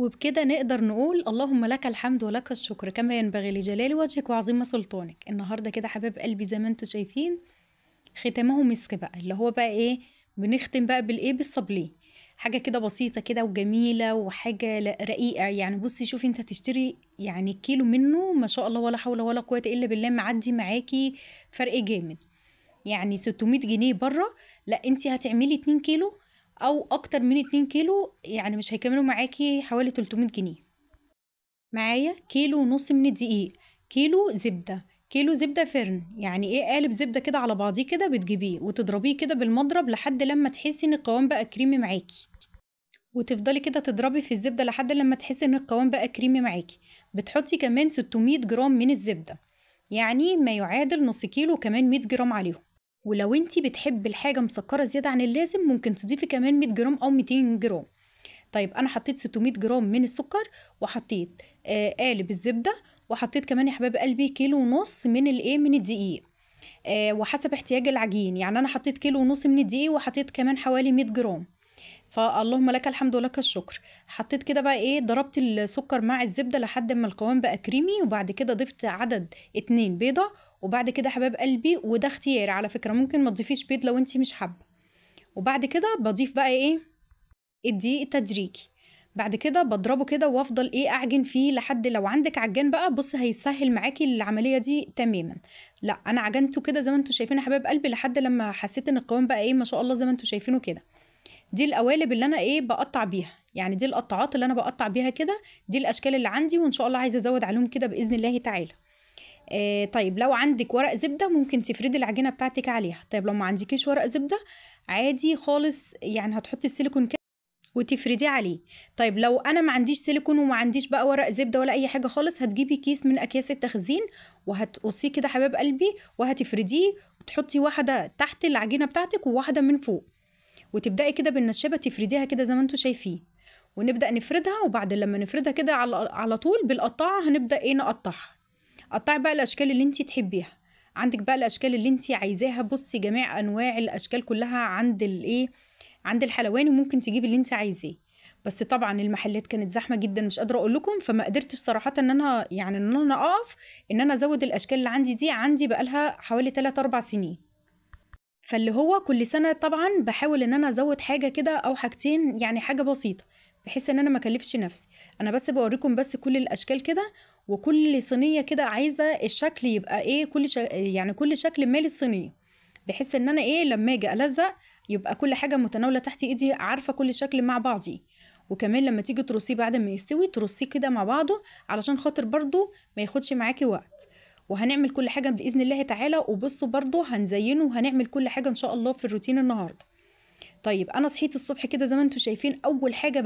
وبكده نقدر نقول اللهم لك الحمد ولك الشكر كما ينبغي لجلال وجهك وعظيم سلطانك. النهارده كده حبايب قلبي زي ما انتم شايفين ختامه مسك بقى، اللي هو بقى ايه، بنختم بقى بالايه، بالصابليه، حاجة كده بسيطة كده وجميلة وحاجه رقيقه. يعني بصي شوفي انت هتشتري يعني كيلو منه ما شاء الله ولا حول ولا قوة الا بالله، معدي معاكي فرق جامد، يعني 600 جنيه بره، لا انت هتعملي 2 كيلو او اكتر من 2 كيلو، يعني مش هيكملوا معاكي حوالي 300 جنيه. معايا كيلو ونص من الدقيق، كيلو زبدة، كيلو زبدة فرن، يعني ايه قالب زبدة كده على بعضيه كده، بتجيبيه وتضربيه كده بالمضرب لحد لما تحسي ان القوام بقى كريمي معاكي، وتفضلي كده تضربي في الزبدة لحد لما تحسي ان القوام بقى كريمي معاكي. بتحطي كمان 600 جرام من الزبدة، يعني ما يعادل نص كيلو، كمان 100 جرام عليهم. ولو انتي بتحبي الحاجة مسكره زيادة عن اللازم ممكن تضيفي كمان 100 جرام او 200 جرام. طيب انا حطيت 600 جرام من السكر، وحطيت قالب الزبدة، وحطيت كمان يا حبايب قلبي كيلو ونص من الايه، من الدقيق، وحسب احتياج العجين، يعني انا حطيت كيلو ونص من الدقيق وحطيت كمان حوالي 100 جرام. فاللهم لك الحمد ولك الشكر. حطيت كده بقى ايه، ضربت السكر مع الزبدة لحد ما القوام بقى كريمي، وبعد كده ضفت عدد 2 بيضة، وبعد كده حبايب قلبي، وده اختياري على فكرة، ممكن ما تضيفيش بيض لو انتي مش حابة. وبعد كده بضيف بقى ايه الدقيق التدريجي، بعد كده بضربه كده وافضل ايه اعجن فيه لحد، لو عندك عجان بقى بص هيسهل معاكي العملية دي تماما. لا انا عجنته كده زي ما انتم شايفين يا حبايب قلبي لحد لما حسيت ان القوام بقى ايه ما شاء الله زي ما انتم شايفينه كده. دي القوالب اللي انا ايه بقطع بيها، يعني دي القطعات اللي انا بقطع بيها كده، دي الاشكال اللي عندي، وان شاء الله عايزه ازود عليهم كده باذن الله تعالى. طيب لو عندك ورق زبدة ممكن تفردي العجينة بتاعتك عليها. طيب لو ما عندكيش ورق زبدة عادي خالص، يعني هتحطي السيليكون كده وتفرديه عليه. طيب لو انا ما عنديش سيليكون وما عنديش بقى ورق زبدة ولا اي حاجة خالص، هتجيبي كيس من اكياس التخزين وهتقصيه كده حبايب قلبي وهتفرديه، وتحطي واحدة تحت العجينة بتاعتك وواحدة من فوق، وتبداي كده بالنشابه تفرديها كده زي ما انتم شايفين، ونبدا نفردها. وبعد لما نفردها كده على طول بالقطاعه هنبدا ايه نقطعها. قطعي بقى الاشكال اللي انت تحبيها، عندك بقى الاشكال اللي انت عايزاها. بصي جميع انواع الاشكال كلها عند الايه، عند الحلواني، وممكن تجيبي اللي انت عايزاه. بس طبعا المحلات كانت زحمة جدا مش قادرة اقول لكم، فما قدرتش صراحة ان انا يعني ان انا اقف ان انا ازود الاشكال اللي عندي دي، عندي بقالها حوالي 3 4 سنين. فاللي هو كل سنة طبعا بحاول ان انا ازود حاجة كده او حاجتين، يعني حاجة بسيطة بحيث ان انا ما اكلفش نفسي. انا بس بوريكم بس كل الاشكال كده، وكل صينية كده عايزه الشكل يبقى ايه، كل يعني كل شكل مالي الصينية، بحيث ان انا ايه لما اجي الزق يبقى كل حاجة متناوله تحت ايدي، عارفه كل شكل مع بعضي. وكمان لما تيجي ترصيه بعد ما يستوي ترصيه كده مع بعضه علشان خاطر برضو ما ياخدش معاكي وقت. وهنعمل كل حاجة باذن الله تعالى، وبصوا برضو هنزينة وهنعمل كل حاجة ان شاء الله في الروتين النهارده. طيب انا صحيت الصبح كده زي ما انتم شايفين، اول حاجة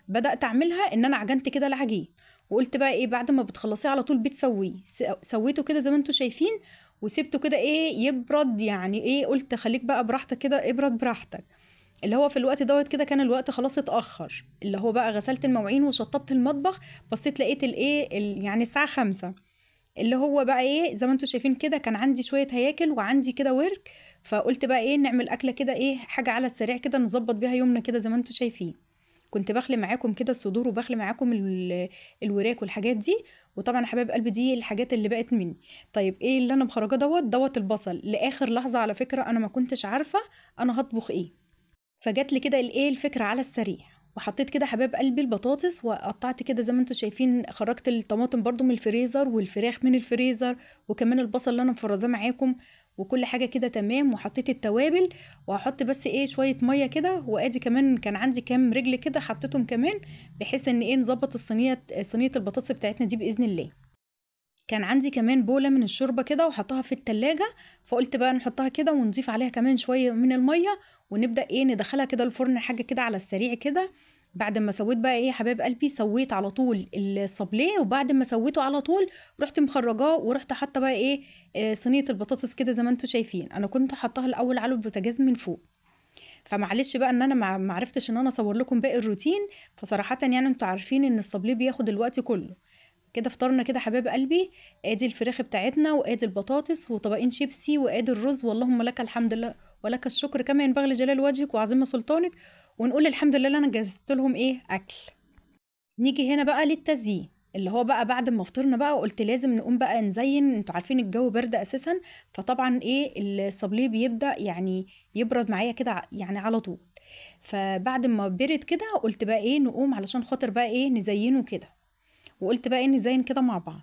بدات اعملها ان انا عجنت كده العجين، وقلت بقى ايه بعد ما بتخلصيه على طول بتسويه. سويته كده زي ما انتم شايفين وسبته كده ايه يبرد، يعني ايه قلت خليك بقى براحتك كده، ابرد براحتك. اللي هو في الوقت دوت كده كان الوقت خلاص اتاخر، اللي هو بقى غسلت المواعين وشطبت المطبخ، بصيت لقيت الايه يعني الساعة 5، اللي هو بقى ايه زي ما انتم شايفين كده كان عندي شوية هياكل وعندي كده ورك، فقلت بقى ايه نعمل اكله كده ايه حاجة على السريع كده نظبط بيها يومنا كده زي ما انتم شايفين. كنت بخلي معاكم كده الصدور وبخلي معاكم الوراك والحاجات دي، وطبعا حبايب قلبي دي الحاجات اللي بقت مني. طيب ايه اللي انا مخرجاه دوت البصل لاخر لحظة، على فكرة انا ما كنتش عارفه انا هطبخ ايه، فجات لي كده الايه الفكرة على السريع، وحطيت كده حبايب قلبي البطاطس وقطعت كده زي ما انتم شايفين، خرجت الطماطم برضو من الفريزر والفراخ من الفريزر وكمان البصل اللي انا مفرزاه معاكم وكل حاجة كده تمام، وحطيت التوابل وهحط بس ايه شوية مية كده، وادي كمان كان عندي كام رجل كده حطيتهم كمان بحيث ان ايه نظبط الصينية، صينية البطاطس بتاعتنا دي باذن الله. كان عندي كمان بوله من الشوربة كده وحطها في التلاجة، فقلت بقى نحطها كده ونضيف عليها كمان شوية من المية ونبدا ايه ندخلها كده الفرن، حاجة كده على السريع كده. بعد ما سويت بقى ايه يا حبايب قلبي، سويت على طول الصابليه، وبعد ما سويته على طول رحت مخرجاه ورحت حاطه بقى ايه صينية البطاطس كده زي ما انتم شايفين. انا كنت حاطاها الاول على البوتاجاز من فوق، فمعلش بقى ان انا ما عرفتش ان انا اصور لكم باقي الروتين، فصراحة يعني انتوا عارفين ان الصابليه بياخد الوقت كله. كده فطرنا كده حبايب قلبي، ادي الفراخ بتاعتنا وادي البطاطس وطبقين شيبسي وادي الرز، واللهم لك الحمد لله ولك الشكر كما ينبغي لجلال وجهك وعظيم سلطانك، ونقول الحمد لله انا جهزت لهم ايه اكل. نيجي هنا بقى للتزيين، اللي هو بقى بعد ما فطرنا بقى وقلت لازم نقوم بقى نزين. انتوا عارفين الجو برد اساسا، فطبعا ايه الصابليه بيبدأ يعني يبرد معايا كده يعني على طول. فبعد ما برد كده قلت بقى ايه نقوم علشان خاطر بقى ايه نزينه كده، وقلت بقى ايه نزين كده مع بعض.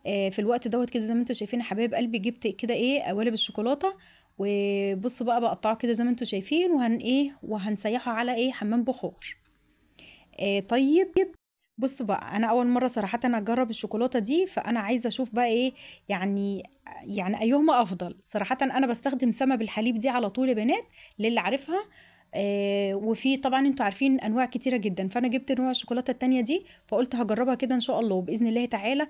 في الوقت دوت كده زي ما انتوا شايفين يا حبايب قلبي، جبت كده ايه قوالب الشوكولاتة، وبصوا بقى بقطعه كده زي ما انتوا شايفين، وهن ايه وهنسيحه على ايه حمام بخار. طيب بصوا بقى، انا اول مرة صراحة انا اجرب الشوكولاتة دي، فانا عايزه اشوف بقى ايه يعني ايهما افضل. صراحة انا بستخدم سما بالحليب دي على طول يا بنات للي عارفها، وفي طبعا انتوا عارفين انواع كتيرة جدا، فانا جبت نوع الشوكولاتة التانية دي فقلت هجربها كده ان شاء الله وباذن الله تعالى.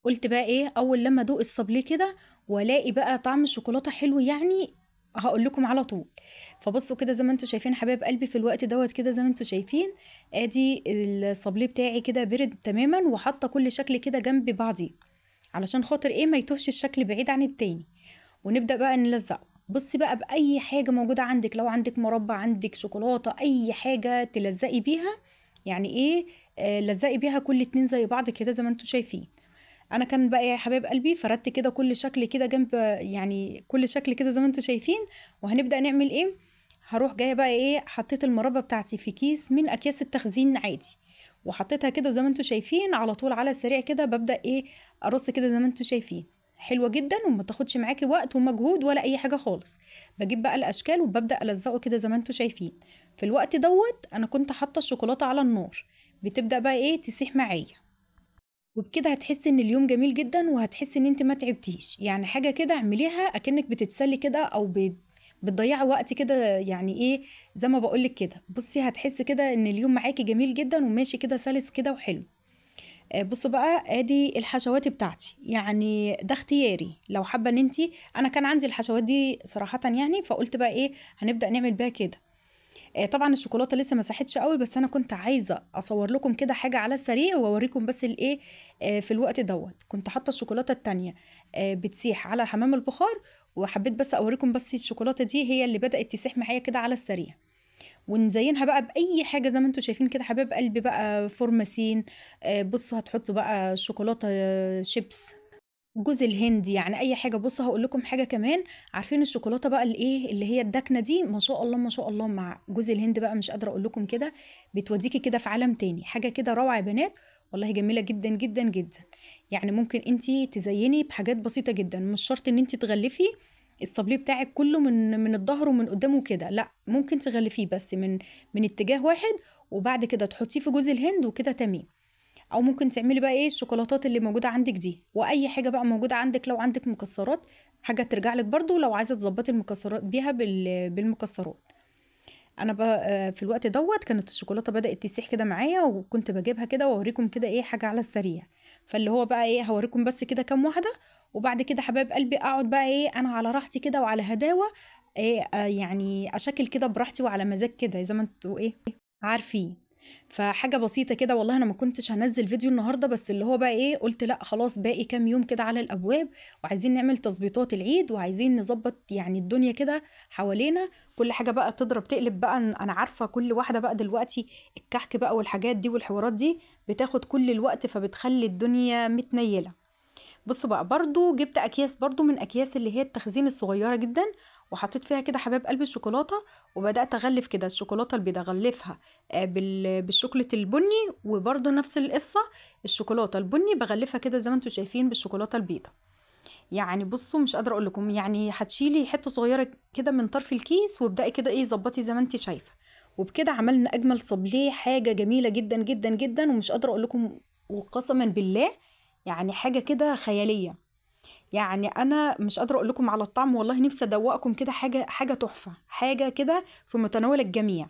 قلت بقى ايه اول لما ادوق الصابليه كده والاقي بقى طعم الشوكولاتة حلو يعني هقول لكم على طول. فبصوا كده زي ما انتوا شايفين حبايب قلبي، في الوقت دوت كده زي ما انتوا شايفين ادي الصابليه بتاعي كده برد تماما، وحاطه كل شكل كده جنب بعضيه علشان خاطر ايه ما يتوهش الشكل بعيد عن التاني. ونبدا بقى نلزقه. بصي بقى باي حاجة موجودة عندك، لو عندك مربى، عندك شوكولاتة، اي حاجة تلزقي بيها يعني ايه لزقي بيها كل اتنين زي بعض كده زي ما انتوا شايفين. انا كان بقى يا حبايب قلبي فردت كده كل شكل كده جنب، يعني كل شكل كده زي ما انتوا شايفين. وهنبدأ نعمل ايه، هروح جاية بقى ايه حطيت المربى بتاعتي في كيس من اكياس التخزين عادي، وحطيتها كده زي ما انتوا شايفين على طول على السريع كده. ببدأ ايه ارص كده زي ما انتوا شايفين، حلوة جدا وما تاخدش معاكي وقت ومجهود ولا اي حاجة خالص. بجيب بقى الاشكال وببدأ الزقه كده زي ما انتوا شايفين. في الوقت دوت انا كنت حاطه الشوكولاتة على النار، بتبدأ بقى ايه تسيح معايا، وبكده هتحسي ان اليوم جميل جدا، وهتحسي ان انت ما تعبتيش. يعني حاجة كده اعمليها اكنك بتتسلي كده او بتضيعي وقت كده، يعني ايه زي ما بقولك كده. بصي هتحسي كده ان اليوم معاكي جميل جدا وماشي كده سلس كده وحلو. بصوا بقى ادي الحشوات بتاعتي، يعني ده اختياري لو حابة ان انت، انا كان عندي الحشوات دي صراحة يعني، فقلت بقى ايه هنبدا نعمل بيها كده. طبعا الشوكولاتة لسه ما ساحتش قوي، بس انا كنت عايزه اصور لكم كده حاجة على السريع واوريكم بس الايه. في الوقت دوت كنت حاطه الشوكولاتة التانية بتسيح على حمام البخار، وحبيت بس اوريكم بس الشوكولاتة دي هي اللي بدات تسيح معايا كده على السريع. ونزينها بقى باي حاجة زي ما انتم شايفين كده حبايب قلبي، بقى فورماسين، بصوا هتحطوا بقى شوكولاتة شيبس، جوز الهند، يعني اي حاجة. بصوا هقول لكم حاجة كمان، عارفين الشوكولاتة بقى الايه اللي هي الدكنه دي، ما شاء الله ما شاء الله مع جوز الهند بقى مش قادرة اقول لكم كده، بتوديكي كده في عالم تاني، حاجة كده روعه يا بنات والله، جميلة جدا جدا جدا. يعني ممكن انتي تزيني بحاجات بسيطة جدا، مش شرط ان انتي تغلفي الصابليه بتاعك كله من الظهر ومن قدامه كده، لا ممكن تغلفيه بس من اتجاه واحد، وبعد كده تحطيه في جوز الهند وكده تمام. او ممكن تعملي بقى ايه الشوكولاتات اللي موجودة عندك دي، واي حاجة بقى موجودة عندك، لو عندك مكسرات حاجة ترجع لك برضو، لو عايزه تظبطي المكسرات بيها بالمكسرات. انا بقى في الوقت دوت كانت الشوكولاتة بدات تسيح كده معايا، وكنت بجيبها كده واوريكم كده ايه حاجة على السريع. فاللي هو بقى ايه هوريكم بس كده كام واحدة، وبعد كده حبايب قلبي اقعد بقى ايه انا على راحتي كده وعلى هداوه ايه يعني اشكل كده براحتي وعلى مزاج كده زي ما انتوا ايه عارفين. فحاجه بسيطة كده والله، انا ما كنتش هنزل فيديو النهارده، بس اللي هو بقى ايه قلت لا خلاص باقي كام يوم كده على الابواب، وعايزين نعمل تظبيطات العيد، وعايزين نظبط يعني الدنيا كده حوالينا، كل حاجة بقى تضرب تقلب بقى. انا عارفه كل واحدة بقى دلوقتي الكحك بقى والحاجات دي والحوارات دي بتاخد كل الوقت، فبتخلي الدنيا متنيله. بصوا بقى برضو جبت اكياس برضو من اكياس اللي هي التخزين الصغيرة جدا، وحطيت فيها كده حبايب قلب الشوكولاتة، وبدات اغلف كده الشوكولاتة البيضاء، اغلفها بالشوكولاته البني، وبرضو نفس القصة الشوكولاتة البني بغلفها كده زي ما انتم شايفين بالشوكولاته البيضاء. يعني بصوا مش قادرة اقول لكم، يعني هتشيلي حتة صغيرة كده من طرف الكيس وابداي كده ايه ظبطي زي ما انت شايفه. وبكده عملنا اجمل صابليه، حاجة جميلة جدا جدا جدا، ومش قادرة اقول لكم وقسما بالله يعني حاجة كده خيالية. يعني انا مش قادرة اقول لكم على الطعم، والله نفسي ادوقكم كده حاجة تحفة، حاجة كده في متناول الجميع.